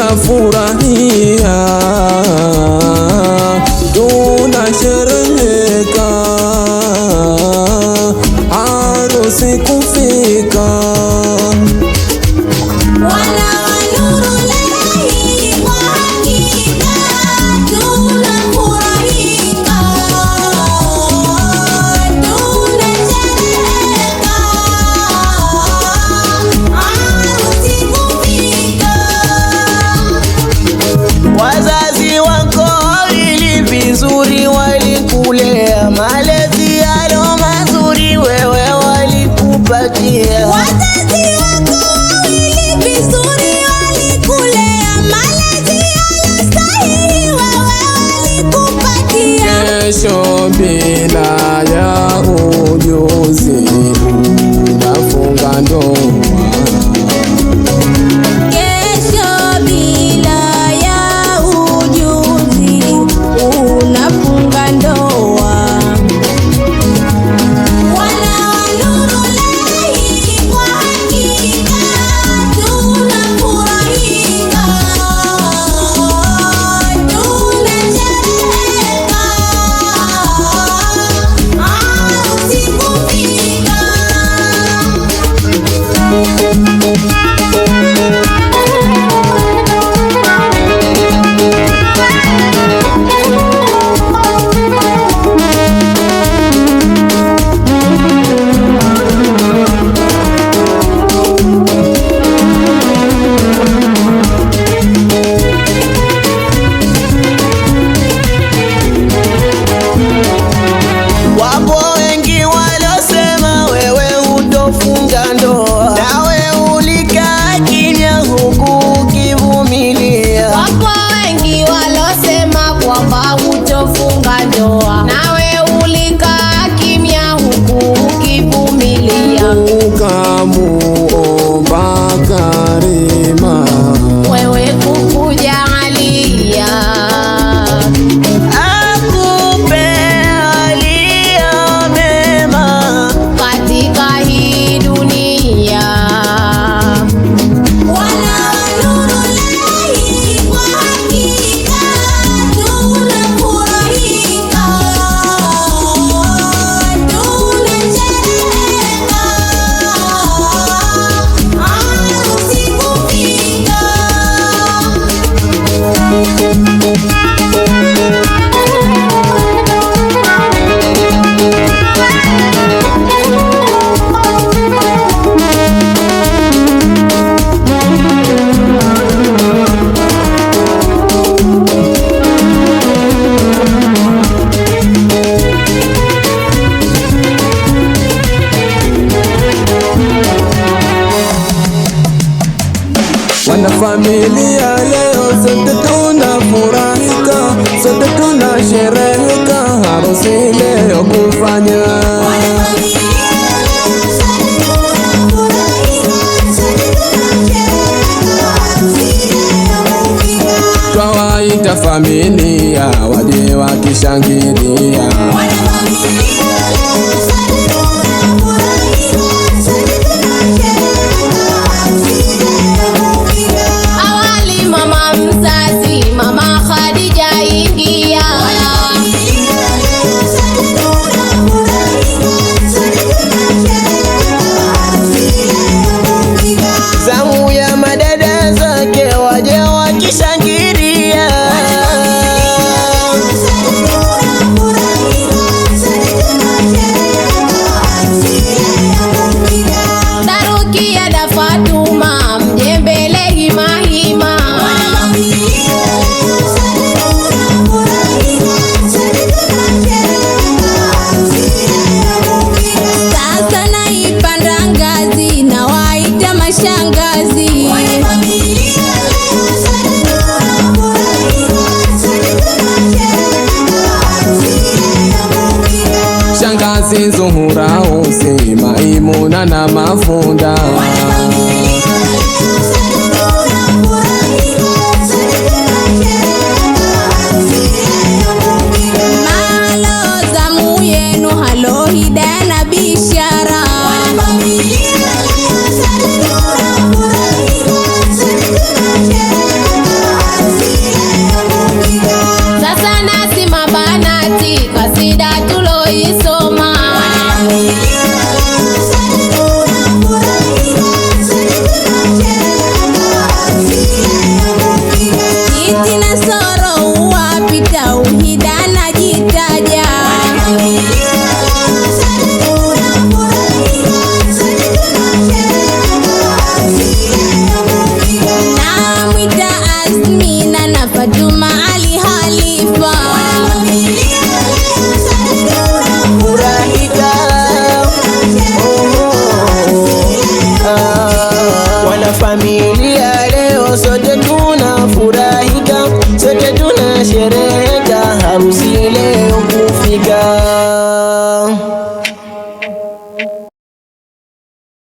Tunafurahia, tunashereheka, harusi kufika. Wana wa Nurulahi, kwa hakika tunafurahika, tunashereheka, harusi kufika. Wazazi wako wawili vizuri walikulea, malezi yalo mazuri wewe walikupatia. Wazazi wako wawili vizuri walikulea, malezi yalostahili wewe walikupatia. Kesho bila ya ujuzi unafunga ndoa. Kesho bila ya ujuzi unafunga ndoa. Wana wa Nurulahi, kwa hakika tunafurahika, tunashereheka, harusi kufika. Wapo wengi walosema wewe hutofunga ndoa, nawe ulikaa kimya huku ukivumilia. Wapo wengi walosema kwamba hutofunga ndoa, nawe ulikaa kimya huku ukivumilia. Ukamuomba Karima, Wewe kukujalia Akupe yaliyo mema. katika hii dunia. Wana wa Nurulahi, kwa hakika tunafurahika, tunashereheka, harusi kufika. Wanafamilia leo sote tunafurahika, sote tunashereheka, harusi leo kufanya. Wanafamilia leo sote tunafurahika, sote tunashereheka, harusi leo kufika. Twawaita familia waje wakishangilia. Wanafamilia leo sote tunafurahika, sote tunashereheka, harusi leo kufika. Awali mama mzazi, mama Khadija ingia. Wanafamilia leo sote tunafurahika, sote tunashereheka, harusi leo kufika. Zamu ya madada zake waje wakishangilia. Sote tunafurahika, sote tunashereheka, harusi leo kufika. Darukia da Fatuma, mje mbele hima hima. Wanafamilia leo sote tunafurahika, sote tunashereheka, harusi leo kufika. Sasa naipanda ngazi na waita mashangazi. Wanafamilia leo sote tunafurahika, sote tunashereheka, harusi leo kufika. Shangazi Zuhura, Usi, Maimuna na Mafunda.